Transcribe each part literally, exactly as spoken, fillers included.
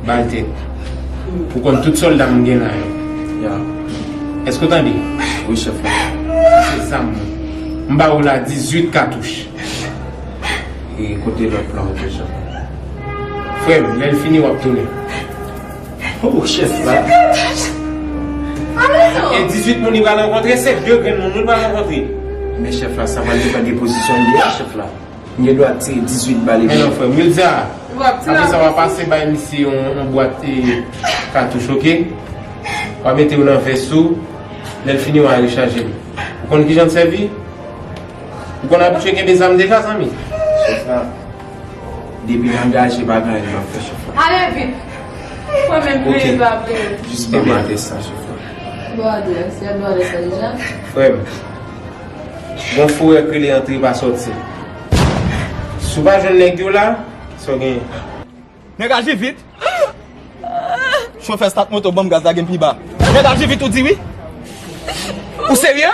Ba l tèt. Ou konn tout sòlda m gen la yo. Ya. Èske w tande? Wi, chèf la. Se zam mwen. M ba ou la dizuit katouch. E kote lòt plan an tou, chèf la? Frè m, lè l fini, w ap tounen. Oh, chèf la. E dizuit moun li pral rankontre, se de grenn moun li pral rankontre. Men chèf la, sa pral depann de pozisyon l ye a, chèf la. M gen dwa tire dizuit bal epi. Men non, frè m, Wilda. Apre sa, w a pase bay misye yon, yon bwat, e, katouch, oke? W a mete yo nan vès ou. Lè l fini, w a rechaje l. Ou konn kijan l sèvi? Ou konn abitye kenbe zam deja, zanmi? Chèf la, depi m angaje, pa gen anyen m ap fè, chèf la. Ale vit. Mwen menm, oke. Vle pa vle. Jis ban m adrès la, chèf la. Bon adrès, y ap ban adrès la deja? Frè m, gon fourè k rele antre pa sòti. Si w pa jwenn nèg yo la, sa w genyen? Nèg aji vit. Chofè stat moto, ban m gaz, lage m pi ba. Nèg aji vit, ou di wi? Ou serye?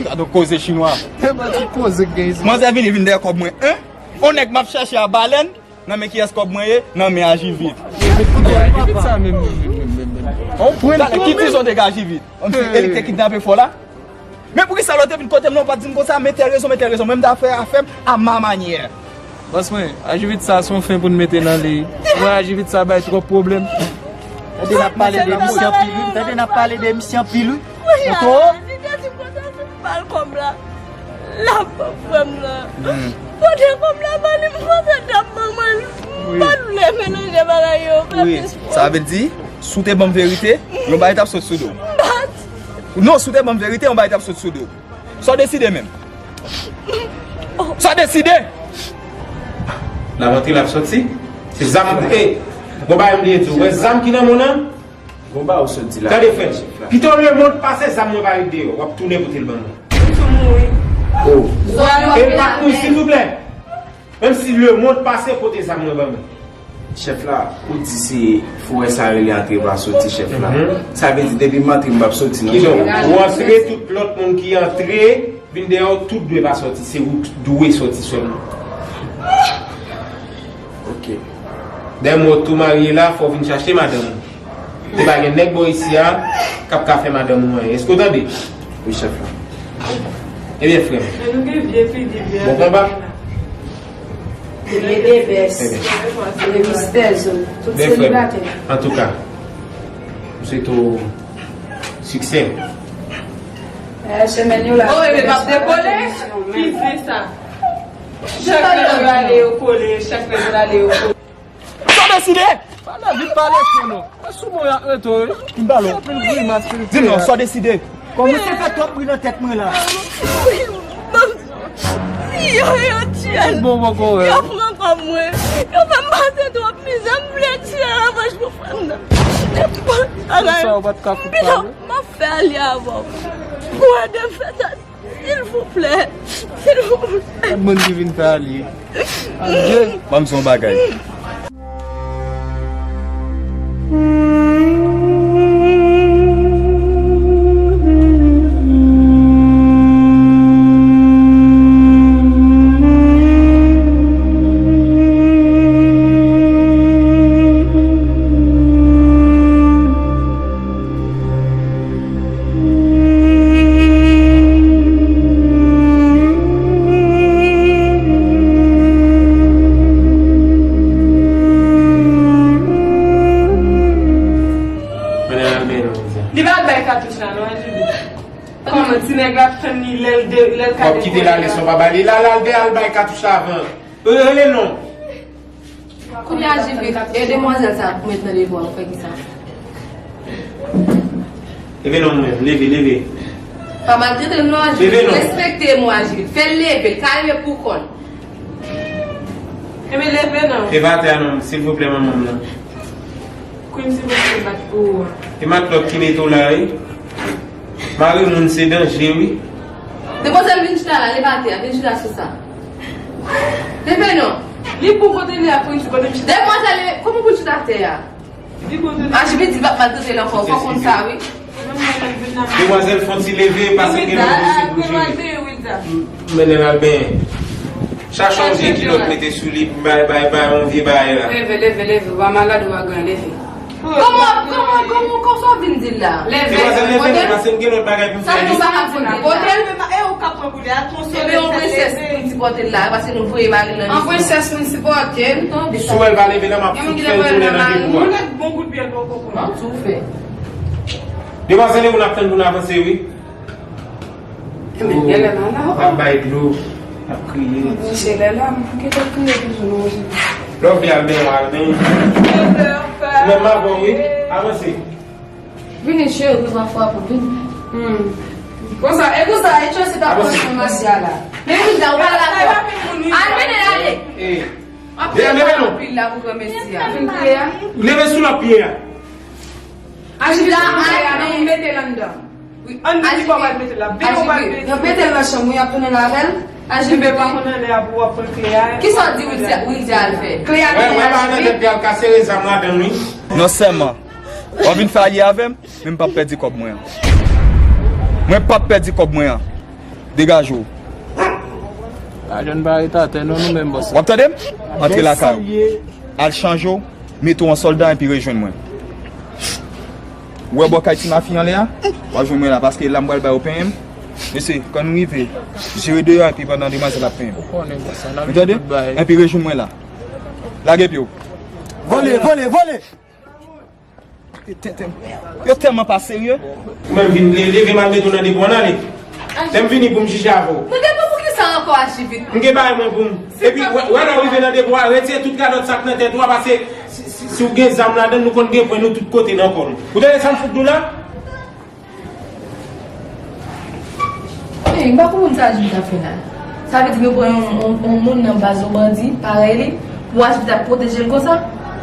Gade yon koze chinwa. Manzè vini, vin dèyè kòb mwen, en? On nèg m ap chèche a balèn, nan men kiyès kòb mwen ye? Nan men aji vit. Talè, ki dizon de aji vit? Kòmsi e li k te kidnape fò la? Men poukisa lè w te vin kote m nan, w pa t di m konsa, men tèl rezon, men tèl rezon. Mwen, m ta fè afè m a ma manyè. Bòs mwen, aji vit sa, se yon fen pou n mete nan li. Mwen, aji vit sa bay twòp pwoblèm. Tande n ap pale de misye anpil, wi. Tande n ap pale de misye anpil, wi. Oto. Li te di m konsa, se bal kòb la. L ap ban frè m nan. Pote kòb la ban li, m panse l t ap ban mwen. M pa t vle melanje bagay yo, m fè plis. Sa vle di, si w te ban m verite, yon bagay t ap sot sou do w. M pa t Non, si w te ban m verite, yon bagay t ap sot sou do w. Sa w deside menm? Sa w deside? L ap antre, l ap soti. Se zam, e, gon bagay m bliye di w. Wè zam ki nan men w nan? Gon bagay ou sot di la. Tande, frè m. Pito lemonn pase zam mwen pa ret deyò. W ap tounen pote l ban mwen. Ou sou mouri. Oh. E pa t mouri, silvouplè. Menm si lemonn pase, pote zam nan ban mwen. Chèf la, ou di se fourè sa rele antre pa soti, chèf la. Sa vle di depi m antre, m p ap soti non. Kidonk, ou antre, tout lòt moun ki antre, vin dèyè w, tout dwe pa soti. Se ou k dwe soti sèlman. Ok. Dèyè m wè w tou marye la, fò w vin chache madanm ou. Te pa gen nèg bò isi a k ap ka fè madanm ou anyen. Èske w tande? Wi, chèf la. Ebyen, frè m. Men nou gen vye figi, vye bon konba. Ebyen, de bès. Ebyen. De mistè zo. Tout selibatè. Antouka, m swete w siksè. Eh, semèn yo la. Oh, ebyen, m ap dekole. Ki zen sa? Chak lè yo ale, yo kole. Chak lè yo ale, yo kole. Sa w deside? Pale vit, pale fò non. Mwen sou mwen ak reto wi. Ki bal ou? Anpil grimas ke l fè. Di m non, sa w deside? Kòmanse fè twòp bri nan tèt mwen la. Yo, yo tye l. Bon, bon, bon, yo pran kò mwen. Yo fè m pase twòp mizè, m vle tire revanj pou frè m nan. Sa w pa t ka fout pale. M ap fè alye avè w. Pou ede m fè sa. Silvouplè, silvouplè. Gad moun ki vin fè alye. Adye. Ban m di w yon bagay. Li pa bay katouch la non, Angeline. Kòman ti nèg la ap tann li lè l de, lè l ka dekole la? W ap kite l ale san w pa ba li. L al, al de, al bay katouch la avan. Rele non. Kounye a, Jivit, e demwazèl sa ap met nan devwa ou fè kisa? Leve non mwen, leve, leve. Pa maltrete l non, Jivit. Leve non. Respekte mwen, Jivit. Fè l leve, l ka leve pou kò l. Ebyen, leve non. E pa atè a non, silvouplè, manman m nan. Queen, silvouplè, bat pou ou a. E matlòt ki mete w la, wi. Mari moun se danje, wi. Demwazèl vin chita la, leve atè a, vin chita sou sa. Leve non. Li bon kote li a, pou li kote m chita. Demwazèl, kòman pou l chita atè a? Li bon kote li. Ajivit di l p ap maltrete l ankò, fò w konn sa, wi. Demwazèl fon ti leve, pase gen lòt dosye pou jere. Mennen l al benyen. Chache yon vye kilòt mete sou li, bay, bay, bay, yon vye bagay la. Leve, leve, leve, ou pa malad, ou pa gen, leve. Kòman, kòman, kòman, kòman w vin di l la? Leve, demwazèl, leve, leve, paske m gen lòt bagay pou m fè. Sa nou pa ap fè la. Kote l? E ou k ap pran koulè a, konsole l. Ebe, yon prensès pou n sipòte l la, paske nou voye mari l nan misyon. Yon prensès pou n sipòte l. Si w wè l pa leve la, m ap fout fè l tounen nan debwa. Yon lòt bon kout pye l poko pran. Bon, tou fè. Demwazèl, e ou n ap tann pou n avanse, wi. Ap bay dlo, ap kriye. Love li al benyen, al benyen. Ou menm avè w, wi. Avanse. Vini, cheri, ou va frape, vini. Konsa, e konsa, e chans ta pran sou Masia la. Men vin la, ou pa la. Al mennen l ale. Ap fè mal anpil la pou granmesi a. Vin kriye a. Leve sou lòt pye a. Ajivit la, al mete l anndan. Wi, anndan ki pa pral mete l la. Vin ou pral mete. Yo mete l nan chanm, wi, y ap tounen l avè l. Ajivit pa konn anlè a pou w ap pran kle a. Kisa w di Wildy, Wildy al fè? Kle a. Wè, wè, pa nan tèt li al ka sere zam ladan l, wi. Non sèlman w ap vin fè alye avè m, men m p ap pèdi kòb mwen an. Mwen p ap pèdi kòb mwen an. Degaje w. Lajan pa ret atè non, nou menm bòs. W ap tande m? Antre lakay ou. Al chanje w, mete w an sòlda epi rejwenn mwen. Ou wè bò kay ti mafi anlè a? W ap jwenn mwen la, paske la m pral ba yo penyen m. Mesye, kan nou rive, jere deyò epi pandan demwazèl ap penyen m. Ou konnen bòs la, n ap jere tout bagay. Epi rejwenn mwen la. Lage pye w. Vole, vole, vole! Yo tèlman pa serye. Ou menm vin le-, leve m al mete w nan debwa, n ale. Lè m vini pou m jije avè w. Nan debwa pou kisa ankò, Ajivit? M gen bagay mwen pou m. Epi, wè, wè lè w rive nan debwa, retire tout radòt sa k nan tèt ou a, paske si, si, si w gen zam ladan l, nou konn gen pwen nou tout kote nan kò nou. Ou tande sa m fout di w la? Ey, m pa konprann sa Ajivit ap fè la. Sa vle di yo pran yon, yon, yon moun nan baz yon bandi, parèy li, pou Ajivit ap pwoteje l konsa?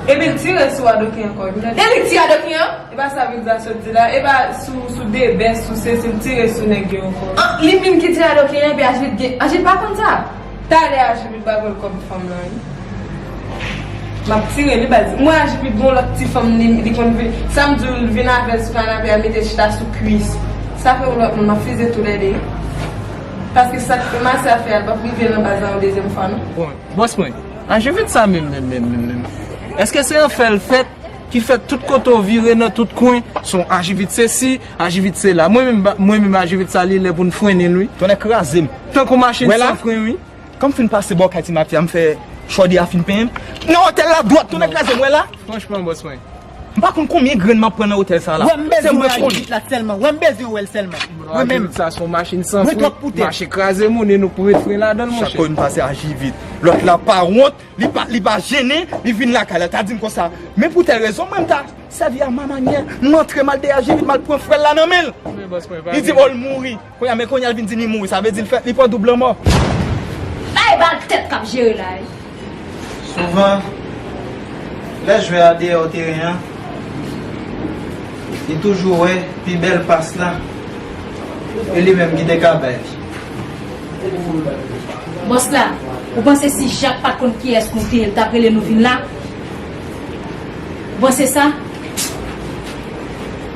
Epi l tire sou Adoken ankò, wi. E li k tire Adoken an? E pa sa Vilda sot di la, e pa sou, sou Debès, sou Sesil, tire sou nèg yo ankò. An, li menm ki tire Adoken an, epi Ajivit gen, Ajivit pa konn sa. Talè Ajivit pa pran kòb fanm nan, wi. M ap tire li baz. Mwen Ajivit gon lòt ti fanm li, li konn vin. Sa m di w, l vin avè l sou kanape a, mete chita sou kwis. Sa fè yon lòt moun, m ap fize toulède. Paske sa k fè Masia fè a, l p ap rive nan baz la yon dezyèm fwa, non. Bon, bòs mwen, Ajivit sa menm, menm, menm, menm, menm. Èske se yon fè l fèt ki fèt tout kote w vire nan tout kwen, se yon Ajivit sesi, Ajivit sela. Mwen menm, ba-, mwen menm Ajivit sa li lè pou n frennen l, wi. Tonnè kraze m. Tankou machin san fren, wi. Kan m fin pase bò kay ti mafya, m fè chòdè a fin penyen m. Nan otèl la dwat, tonnè kraze m, wè la. Franchman, bòs mwen. M pa konn konbyen grenn m ap pran nan otèl sa la. Wè m bezwen wè Ajivit la sèlman. Wè m bezwen wè l sèlman. Mwen menm. Sa se yon machin san fren. Mwen twòp pou tèt. Mache kraze moun e nou k ret fren ladan l, monchè. Chak fwa nou pase Ajivit. Lòt la pa wont, li pa, li pa jennen, li vin lakay la, ta di m konsa. Men pou tèl rezon, mwen m ta sèvi a ma manyè, m antre m al dèyè Ajivit, m al pran frè l la nan men l. Li di m, o, l mouri. Kounye a, men kounye a, l vin di m li mouri, sa vle di l fè, li pran doub lanmò. Bay bal tèt k ap jere la, wi. Souvan, lè jwè a deyò teren an, li toujou wè pi bèl pas la, e li menm ki te ka bay li. Bòs la, ou panse si Jak pa t konn kiyès nou te ye, l t ap rele nou vin la? Ou panse sa?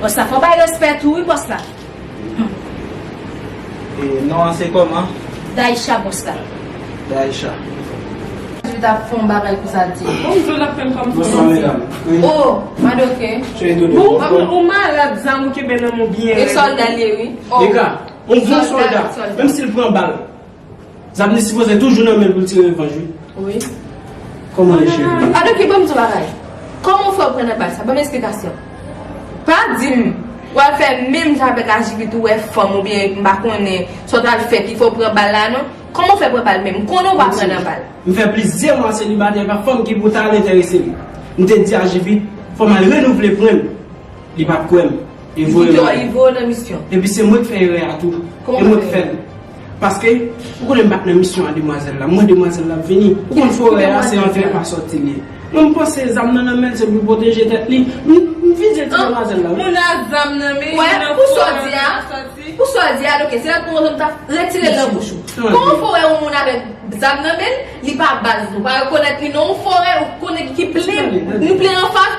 Bòs la, fò w bay respè tou, wi, bòs la. E non an se kòman? Daisha, bòs la. Daisha. Li t ap fè yon bagay konsa, di. Bon, m di w l ap fè m kòm fò manti. Bonswa, medam. Wi. O, Madoke. Bon, ou malad, zam ou kenbe nan men w byen rèd. E sòlda l ye, wi. O. Eka, yon bon sòlda, menm si l pran bal, zam li sipoze toujou nan men l pou l tire revanj, wi. Wi. Kòman l jere? Adoke, ban m di w bagay. Kòman w fè w pran nan bal sa? Ban m esplikasyon. Pa di m w al fè menm jan avèk Ajivit, ou wè fanm oubyen m pa konnen sa w t al fè ki fè w pran bal la, non. Kòman w fè pran bal menm? M konnen w pa pran nan bal. M fè plizyè mwa selibatè, e pa fanm ki pou ta al enterese m. M te di Ajivit, fò m al renouvle pwen m. Li pa t kwè m. Li voye m ale. Li voye w nan misyon. Epi se mwen k fè erè a tou. E mwen k fè l. Paske, ou konnen m pa t nan misyon a demwazèl la. Mwen demwazèl la ap vini. Ou konn forè a, se antre pa sòti li ye. Mwen m panse zam nan nan men l, se pou l pwoteje tèt li. M, m vize ti demwazèl la, wi. Moun a zam nan men li, nan forè a, sòti. Pou sa w di a, ok, se la pou mwen ta retire l nan bouch ou. Kòman w fè wè yon moun avèk zam nan men l, li pa baz nou, pa rekonèt li nan yon forè, ou konnen ki plen, nou plen anfas,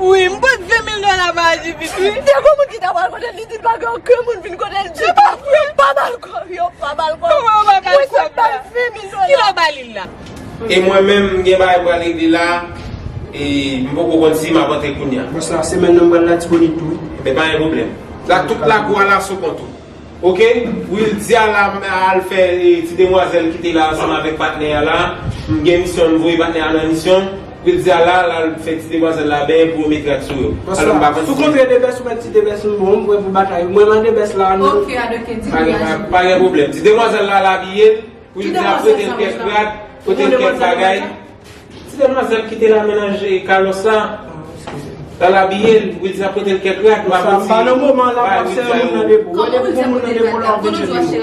Wi, m pot ven mil dola ba Ajivit, wi. Te gon moun ki ta pral kote l, li di l pa gen okenn moun vin kote l ditou. Yo pa ba l kòb, yo pa ba l kòb. Kòman yo pa ba l kòb la? Wi, se bay ven mil dola. Ki lè w ba li l la? E mwen menm, m gen bagay pou al regle la, e m poko konn si m ap antre kounye a. Bòs la, semèn nan m pral la disponib tou, wi. Enben, pa gen pwoblèm. La, tout lakou a la sou kont ou. Oke, Wildia la al fè e, ti demwazèl ki te la ansanm avèk patnè a la. M gen misyon, m voye patnè a nan misyon. Wildia la, l al fè ti demwazèl la benyen pou yo met rad sou yo. Alò, m pa konn si. Sou kontre de bès ou mèt ti de bès m bon, m prè pou batay. Mwen, mwen de bès la, non. Oke, adoke, di pa gen, pa gen pwoblèm. Ti demwazèl la, l abiye l. Wildia prete l kèk rad, prete l kèk bagay. Ti demwazèl ki te la mennaj Carlos la. L al abiye l, Wildia prete l kèk rad, m pa konn si. Sa pa nan moman la, m ap sere moun nan depo. Wè depi pou moun nan depo la, w ap vin chèche.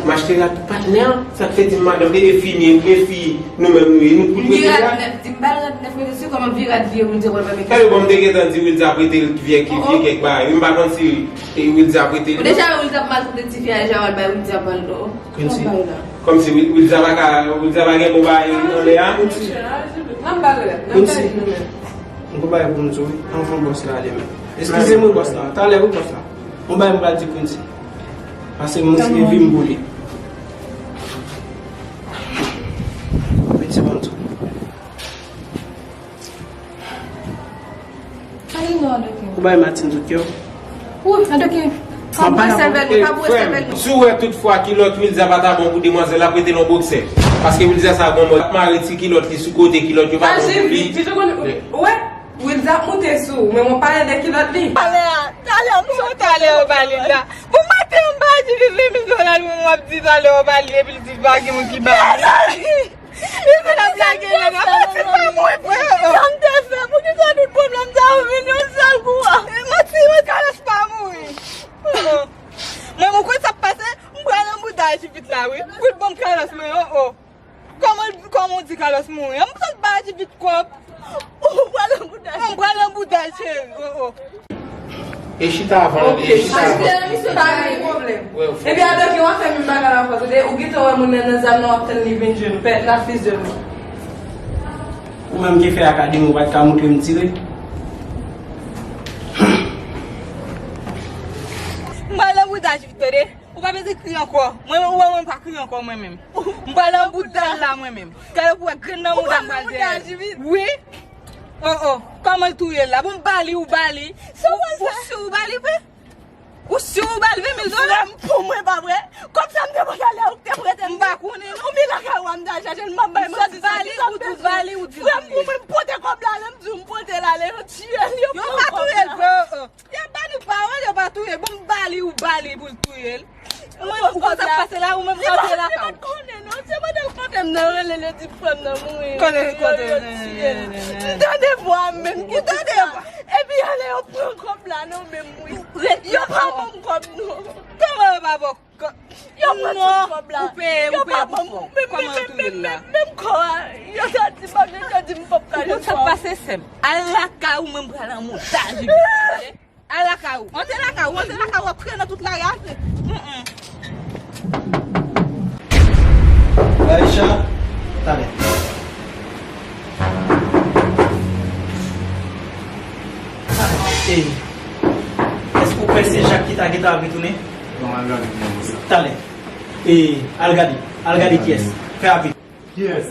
M achte rad pou patnè an, sa k fè di m madanm, e fi, e fi nou menm nou ye, nou pou prete rad. Di m ba l rad nèf, mesye, si kòman vi rad vye, Wildia pral ba mete. Sa yo bon, m te gentan di Wildia prete l vye ki vye kèk bagay. Wi, m pa konn si e Wildia prete l. Ou deja wè Wildia ap maltrete ti fi a, deja w al bay Wildia pral do. Kòmsi, kòmsi Wil- Wildia pa ka, Wildia pa gen bon bagay anlè a. Kòmsi. M ap ba l rad, m ap ba l rad. M gon bagay pou m di w, wi. Anvan bòs la ale menm. Eskize mwen, bòs la. Talè, wi, bòs la. Yon bagay m pral di Quincy. Pase m riske vi m pou li. Piti bon tou. Sa gen non, Adoken? Ou bay Martine tout kè w? Wi, Adoken. Pa boure sèvèl nou, pa boure sèvèl nou. Si w wè tout fwa kilòt Wilza pa ta bon pou demwazèl la, prete l yon boksè. Paske Wilza sa granmò, l ap mare ti kilòt li sou kote, kilòt yo pa bon pou li. Aji vit, pitit ou konn, ou wè, Wilza ap moute sou ou, men mwen pale de kilòt li. Talè a, talè a, m sot talè yo ba li la. Bon, maten an, m pa di li ven mil dola, l wè m ap di talè yo ba li, epi l di pa gen moun ki ba li. Li vin ap lage nèg la. Ti pa mwen, sa m te fè? Poukisa tout pwoblèm sa yo vin yon sèl kou a? Manti, mwen, Carlos pa mouri. Mwen, mwen kwè sa ap pase, m pral nan bouda Jivit la, wi. Pou l ban m Carlos mwen, oh, oh. Kòman, kòman w di Carlos mouri? M sot ba Jivit kòb. Ou pral nan bouda. M pral nan bouda, cheri, oh, oh. E chita avan, e chita avan. Paske misye pa gen pwoblèm. Epi Adoken, w ap fè menm bagay la ankò, tande? Ou gentan wè moun nan nan zam nan, w ap tann li vin jwenn ou. Pèt la, fis de nou. Ou menm ki fè akademi, ou pa t ka montre m tire? M pral nan bouda Jivit, tande? Ou pa bezwen kriye ankò. Mwen, ou wè mwen pa kriye ankò, mwen menm. M pral nan bouda l la, mwen menm. Gade pou wè grenn nan mouda m pral fè. Wi. Oh, oh. Kòman l touye l la? Bon, m ba li, ou ba li. Ou, ou si ou ba li vre? Ou si ou ba l ven mil dola? Frè m, pou mwen, pa vre? Kòb sa m te pote ale a, ou te prete m. M pa konnen, non. Ou vin lakay ou a, m ta chache l, m ap bay manti. Ou sot ba li, ou tou ba li, ou di l touye l. Frè m, pou mwen, m pote kòb la ale, m di w m pote l ale, yo tiye l, yo pran kòb la. Yo pa touye l vre, oh, oh. Y ap ba nou pawòl, yo pa touye. Bon, m ba li, ou ba li pou l touye l. Mwen, ou konn sa k pase la, ou menm kanpe lakay ou. Li pa t konnen, non. Se pandan l konnen m nan, rele l, yo di frè m nan mouri. Konnen, konnen, yo tiye l. M tande vwa m menm ki tande vwa. Epi ale, yo pran kòb la, non, menm wi. Yo pa ban m kòb, non. Kòman yo pa ba w kòb? Yo pran tout kòb la. Ou peye, ou peye pou fò. Kòman yo touye l la? Menm kò a, yo ta di m, yo ta di m p ap ka jwenn kò. Ou konn sa k pase, sè m? Al lakay ou, mwen m pral an montaj. Al lakay ou. Antre lakay ou, antre lakay ou, ap kriye nan tout lari a. Mm, mm. Aisha, talè. Ey, èske w kwè se Jak ki ta gentan ap retounen? Bon, al gade pou mwen sa. Talè. Ey, al gade, al gade kiyès. Fè rapid. Kiyès?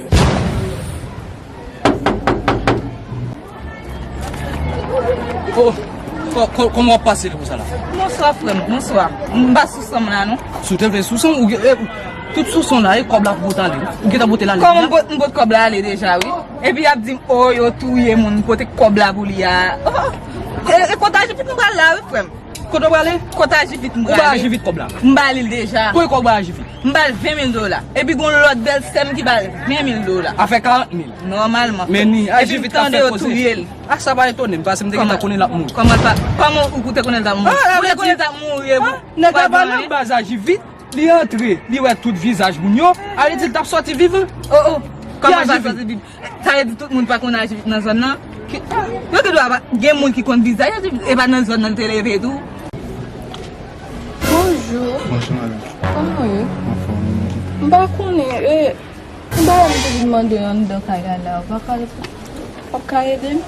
Oh, ko-, ko-, kòman w ap pase l konsa la? Bonswa, frè m, bonswa. M pa sou san m la, non. Si w te vle sou san, ou gen, eh, tout sou san la, e kòb la pou w t ale. Ou gentan pote l ale deja? Kòman m pot, m pot kòb la ale deja, wi. Epi y ap di m, oh, yo touye moun, pote kòb la pou li a. Oh, e, e kontaj epi nou pral la, wi, frè m. Kote w prale? Kot Ajivit m prale. Ou ba Ajivit kòb la? M ba li l deja. Konbyen kòb ou ba Ajivit? M ba l ven mil dola. Epi gon lòt bèl sè m ki ba l ven mil dola. A fè karant mil. Nòmalman. Men ni Ajivit k ap fè koze. Epi m tande yo touye l. A, sa pa etone m, paske m te gentan konnen l ap mouri. Kòman l pa, kòman ou te konnen l t ap mouri? Ou te konnen l t ap mouri, e bon? Nèg la pa nan baz Ajivit, li antre, li wè tout vizaj moun yo, a vle di l t ap sòti vivan. Oh, oh. Kòman l pa sòti vivan? Sa vle di tout moun pa konn Ajivit nan zòn nan. Ki, yo gen dwa pa, gen moun ki konn vizaj Ajivit, e pa nan zòn nan l te leve tou. Bonjou. Bonjou, madanm. Kòman w ye? Anfòm. M pa konnen, e, m pa wè m te vin mande anndan kay la la. W pa ka, w ap ka ede m?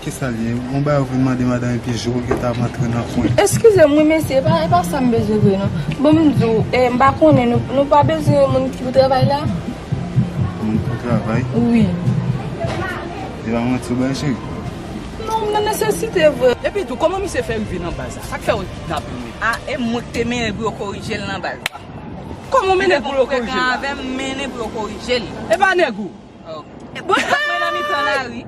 Kisa l ye? Yon bagay ou vin mande madanm epi je w gentan ap antre nan kwen. Eskize m, wi, mesye, e pa, e pa sa m bezwen vre, non. Bon, m di w, e, m pa konnen, nou, nou pa bezwen yon moun ki pou travay la? Moun pou travay? Wi. E pa manti ou bay, cheri? Non, m nan nesesite vre. Epi tou, kòman misye fè rive nan baz la? Sa k fè yo kidnape l menm? A, e mwen k te mennen pou yo korije l nan baz la. Kòman w mennen pou yo korije l la? Avè m, mennen pou yo korije l. E pa nèg ou? Oh. E bon, li bat mwen nan mitan lari.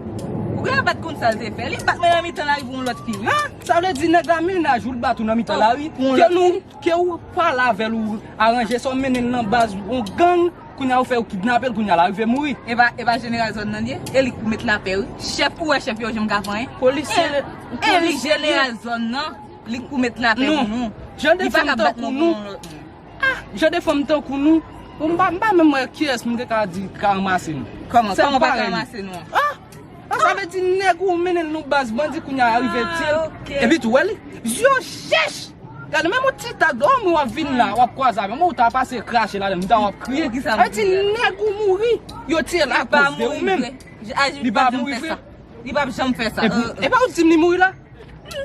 Ou genlè pa t konn sa l te fè. Li bat mwen nan mitan lari pou yon lòt fi, wi. Ha? Sa vle di nèg la mennaj ou, l bat ou nan mitan lari? Ke nou, ke ou pale avè l, ou aranje sa, w mennen l nan baz yon gang, kounye a ou fè yo kidnape l, kounye a l arive mouri. E pa, e pa jeneral zòn nan li ye? E li k pou met lapè, wi. Chèf, ou wè chèf yo janm ka fè anyen? Polisye, e, e li jeneral zòn nan, li k pou met lapè pou nou. Jan de fanm tankou nou. Ah, jan de fanm tankou nou, bon, m pa, m pa menm wè kiyès moun te ka di ka ranmase nou. Kòman, kòman pa ka ranmase nou an? Ah, ah, sa vle di nèg ou mennen l nan baz bandi kounye a rive tiye l. Ah, ok. Epi tou, wè li, zye w chèch. Gade, menm yon ti tak dlo, men w ap vin la, w ap kwaze avè m, ou ta pase krache ladan m, m ta w ap kriye. Sa vle di nèg ou mouri, yo tiye l akoz de ou menm. Li pa mouri vre. Li p ap janm fè sa. Epi, epa ou di m li mouri la?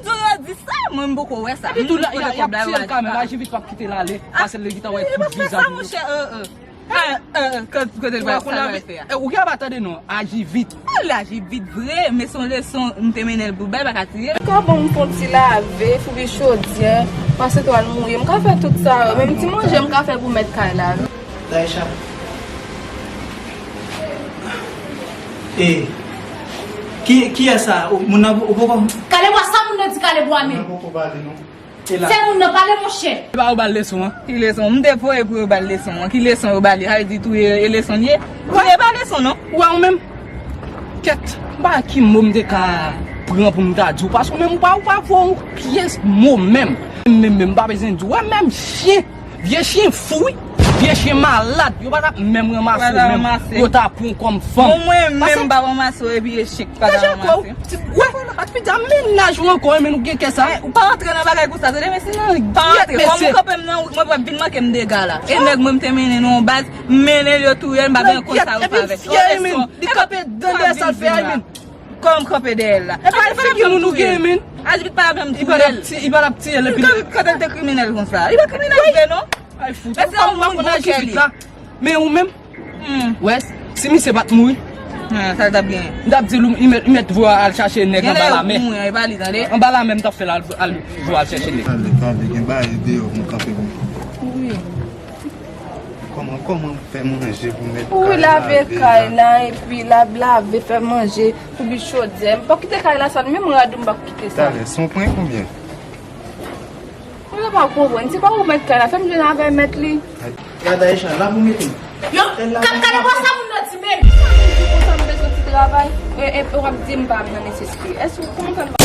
Di yo di sa, mwen m poko wè sa. Epi tou la, y a, y ap tiye l kanmenm, Ajivit p ap kite l ale, pase l gentan wè tout vizaj nou. Monchè, euh, euh. Ah, euh, euh, kote l pral, sa l pral fè a? Ou gen aba tande non, Ajivit. Ou laji vit vre, men se yon leson m te mennen l pou bay, pa ka tiye. Ka bon m fè yon ti lave, foubi chodyè, pase twal mouye, m ka fè tout sa yo. Menm ti manje m ka fè pou mèt kay la. Daisha. E, ki, kiyès sa? Ou, moun nan, ou poko. Kale bwa, sa moun nan di kale bwa men. Moun nan poko pale non. Se moun nan pale monchè. E pa yo ba l leson an? Ki leson? M te voye pou yo ba l leson an. Ki leson yo ba li? Sa vle di touye e leson l ye? Touye pa leson non. Ou wè ou menm? Kèt, m pa ki mo m te ka pran pou m ta di w, paske ou menm ou pa, ou pa voye yon pyès mo menm. Menm, menm, m pa bezwen di w, wè menm chen. Vye chen fou wi. Vye chen malad. Yo pa t ap menm ranmase w menm pou yo ta pran w kòm fanm. Bon, mwen menm m pa ranmase w epi echèk pa ta ranmase. Wè, ak pita mennaj ou ankò, men nou gen kè sa. Ou pa antre nan bagay konsa, tande mesye. Pa antre. Kòm ou kanpe m nan wout, mwen p ap vin manke m dega la. E nèg mwen m te mennen nan yon baz, m mennen l, yo touye l, m pa bezwen konn sa yo fè avè l. Yon leson. Li kanpe dan dèyè sa l fè a, men. Kòman m kanpe dèyè l la? E pa figi moun ou gen, men. Ajivit pa janm touye l. Li pa t ap tiye l epi. Kote l te kriminèl konsa? Li pa kriminèl vre non. Ay fout. Mwen pa konn Ajivit la. Men ou menm? Wè, si misye pa t mouri, sa l t ap genyen? M t ap di l, li mèt, li mèt voye al chache nèg anba lamè. Genlè yo pou mouri, e pa li, tande. Anba lamè, m t ap fè l al, al voye al chache nèg. Pale, pale, gen bagay deyò pou m kanpe pou. Wi. Kòman, kòman fè manje pou mèt kay la? Wi, lave kay la, epi la, lave, fè manje, foubi chodyè. M p ap kite kay la sal, menm rad ou m p ap kite sal. Talè, se yon prank oubyen? Mwen pa konprann. Se pa ou mèt kay la, fè m jwenn avè mèt li. Gade Aisha, la pou mete m. Yo, kap kale bwa sa moun nan di men. Ou konn sa m bezwen ti travay, e, e, w ap di m pa nan nesesite. Èske ou konprann?